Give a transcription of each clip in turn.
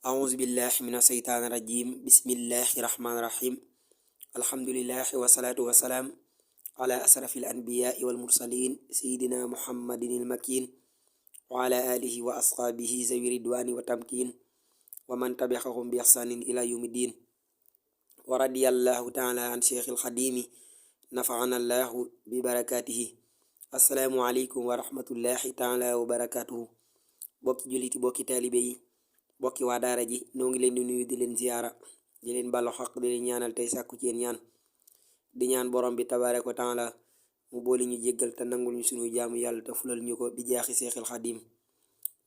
أعوذ بالله من الشيطان الرجيم بسم الله الرحمن الرحيم الحمد لله والصلاة والسلام على أشرف الأنبياء والمرسلين سيدنا محمد المكين وعلى آله وأصحابه ذوي الرضوان والتمكين ومن تبعهم بإحسان إلى يوم الدين ورضي الله تعالى عن شيخ الخديم نفعنا الله ببركاته السلام عليكم ورحمة الله تعالى وبركاته bokki juliti bokki taalibe yi bokki waa daara ji noo ngi leen di nuyu di leen ziyaara di leen balo xaq di leen ñaanal tey sàkku ci yéen ñaan di ñaan borom bi tabaaraka wa taala mu booli ñu jéggal te nangul ñu sunu jaamu yàlla te fulal ñu ko bi jaaxi seexil xadim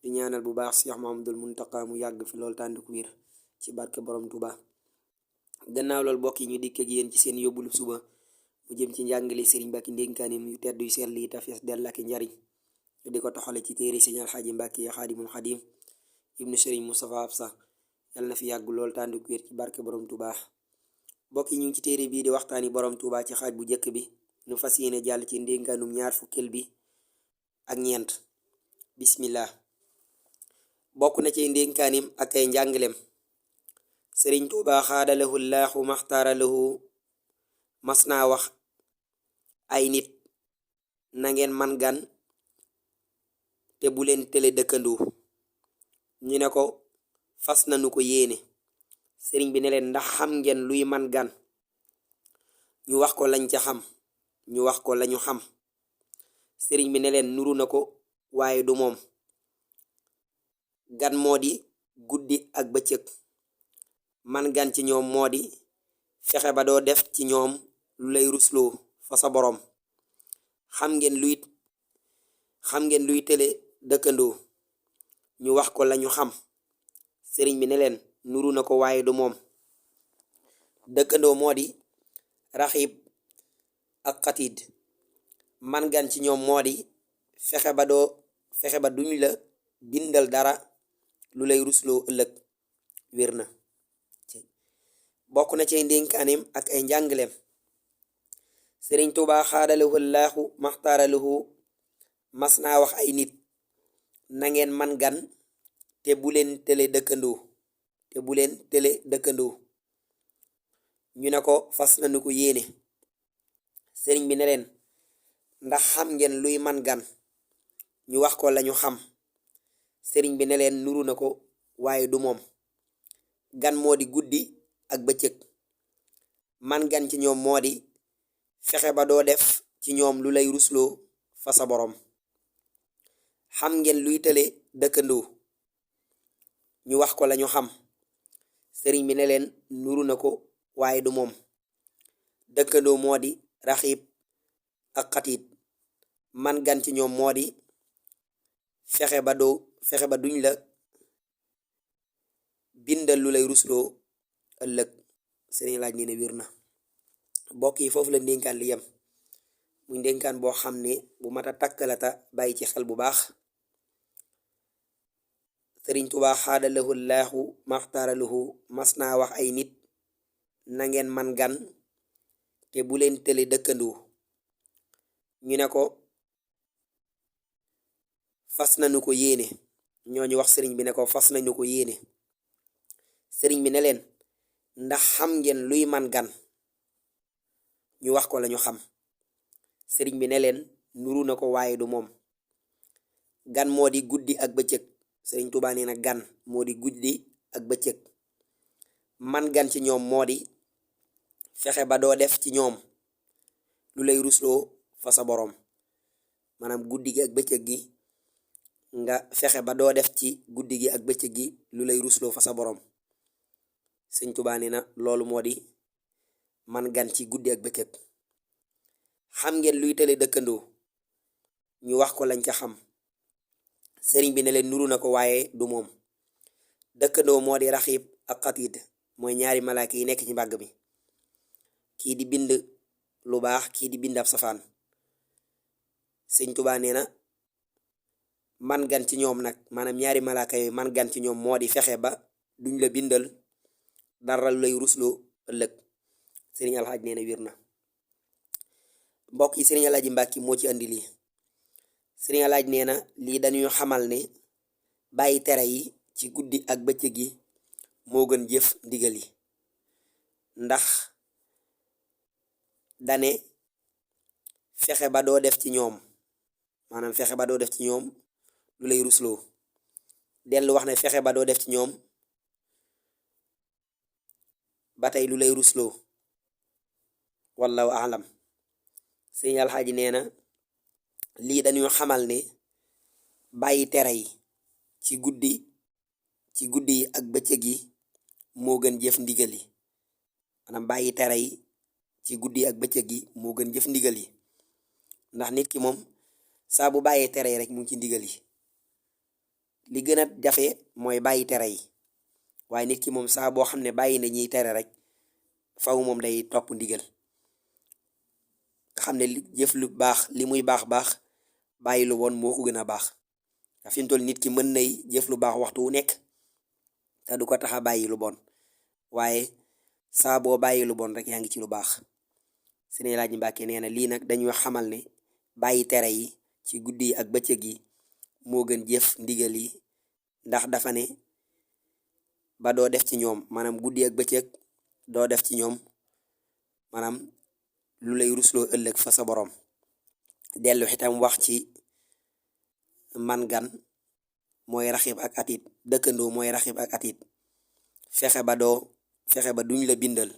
di ñaanal bu baax Cheikh Mahamadul Muntaqa mu yàgg fi loolu tànd ku wér ci barke borom Tuuba. Gannaaw loolu bokk yi ñu dikk ak yéen ci seen yóbbulu suba mu jëm ci njàngale Sëriñ Mbàkke ndénkaanim yu tedd yu sell yi te fees dell ak njariñ di ko toxale ci téere Sëriñ Alxaaji Mbàkke Xaadimul Xadim ibnu Sëriñ Mustapha Absa yàlla na fi yàgg lool tànd ku wér ci barke borom Tuuba. bokk yi ñu ngi ci téere bii di waxtaani borom Tuuba ci xaaj bu njëkk bi ñu fas yéene jàll ci ndénkaanum ñaar fukkeel bi ak ñeent. Bismillah. bokk na ci ndénkaanim ak ay njàngaleem Sëriñ Tuuba xaadalahu laahu maxtaaralahu mas naa wax ay nit na ngeen man gan te bu leen tële dëkkandoo. ñu ne ko fas nañu ko yéene. sëriñ bi ne leen ndax xam ngeen luy man gan. ñu wax ko lañ ca xam. ñu wax ko lañu xam. sëriñ bi ne leen nuru na ko waaye du moom. gan moo di guddi ak bëccëg. man gan ci ñoom moo di fexe ba doo def ci ñoom lu lay rusloo fa sa boroom. xam ngeen luy tële dëkkandoo. ñu wax ko lañu xam. sëriñ bi ne leen nuru na ko waaye du moom. dëkkandoo moo di raxiib ak xatiid. man gan ci ñoom moo di fexe ba duñ la bindal dara lu lay rusloo ëllëg. wér na. bokk na ci ndénkaaneem ak ay njàngaleem Sëriñ Tuubaa xaadalahu laahu maxtaaralahu mas naa wax ay nit na ngeen man gan te bu leen tële dëkkandoo. ñu ne ko fas nañu ko yéene. sëriñ bi ne leen ndax xam ngeen luy man gan. ñu wax ko lañu xam. sëriñ bi ne leen nuru na ko waaye du moom. gan moo di guddi ak bëccëg. man gan ci ñoom moo di fexe ba doo def ci ñoom lu lay rusloo fa sa boroom. xam ngeen luy tële dëkkandoo. ñu wax ko lañu xam. sëriñ bi ne leen nuru na ko waaye du moom. dëkkandoo moo di raxiib ak xatiit. man gan ci ñoom moo di fexe ba duñ la bindal lu lay rusloo ëllëg. sëriñ laaj ni ne wér na. bokk yi foofu la ndénkaan li yem muy ndénkaan boo xam ne bu mat a takkalata bàyyi ci xel bu baax. Sëriñ Tuubaa xaadalahu laahu maxtaaralahu mas naa wax ay nit na ngeen man gan te bu leen tële dëkkandoo. ñu ne ko fas nañu ko yéene. ñooñu wax sëriñ bi ne ko fas nañu ko yéene. sëriñ bi ne leen ndax xam ngeen luy man gan. ñu wax ko lañu xam. sëriñ bi ne leen nuru na ko waaye du moom. gan moo di guddi ak bëccëg. Sëriñ Tuubaa nee na gan moo di guddi ak bëccëg. man gan ci ñoom moo di fexe ba doo def ci ñoom lu lay rusloo fa sa boroom. maanaam guddi gi ak bëccëg gi nga fexe ba doo def ci guddi gi ak bëccëg gi lu lay rusloo fa sa boroom. Sëriñ Tuubaa nee na loolu moo di man gan ci guddi ak bëccëg. xam ngeen luy tële dëkkandoo. ñu wax ko lañ ca xam. sëriñ bi ne leen nuru na ko waaye du moom. dëkkandoo moo di raxiib ak xatiid mooy ñaari malaaka yi nekk ci mbàgg mi. kii di bind lu baax kii di bind ab safaan. Sëriñ Tuubaa nee na man gan ci ñoom nag maanaam ñaari malaaka yooyu man gan ci ñoom moo di fexe ba duñ la bindal dara lu lay rusloo ëllëg. sëriñ Alxaaj nee na wér na. mbokk yi sëriñ Alaaji Mbàkke moo ci andi lii. sëriñ Alaaji nee na lii dañuy xamal ne bàyyi tere yi ci guddi ak bëccëg gi moo gën jëf ndigal yi, ndax dane fexe ba doo def ci ñoom, maanaam fexe ba doo def ci ñoom lu lay rusloo, dellu wax ne fexe ba doo def ci ñoom ba tey lu lay rusloo. wallahu alam. sëñ alxaaji nee na lii dañuy xamal ne bàyyi tere yi ci guddi yi ak bëccëg yi moo gën jëf ndigal yi, maanaam bàyyi tere yi ci guddi yi ak bëccëg yi moo gën jëf ndigal yi, ndax nit ki moom saa bu bàyyee tere yi rek mu ngi ci ndigal yi. li gën a jafe mooy bàyyi tere yi, waaye nit ki moom saa boo xam ne bàyyi na ñiy tere rek faw moom day topp ndigal. nga xam ne jëf lu baax li muy baax baax bàyyi lu bon moo ko gën a baax. te fi mu toll nit ki mën nay jëf lu baax waxtu wu nekk te du ko tax a bàyyi lu bon, waaye saa boo bàyyi lu bon rek yaa ngi ci lu baax. Sëñ Alaaji Mbàkke nee na lii nag dañuy xamal ne bàyyi tere yi ci guddi yi ak bëccëg yi moo gën jëf ndigal yi, ndax dafa ne ba doo def ci ñoom, maanaam guddi ak bëccëg doo def ci ñoom maanaam lu lay rusloo ëllëg fa sa borom. dellu xitam wax ci man gan mooy raxib ak atit, dëkkandoo mooy raxib ak atit, fexe ba duñ la bindal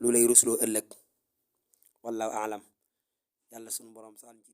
lu lay rusloo ëllëg. wallahu alam. yàlla sunu borom sax ci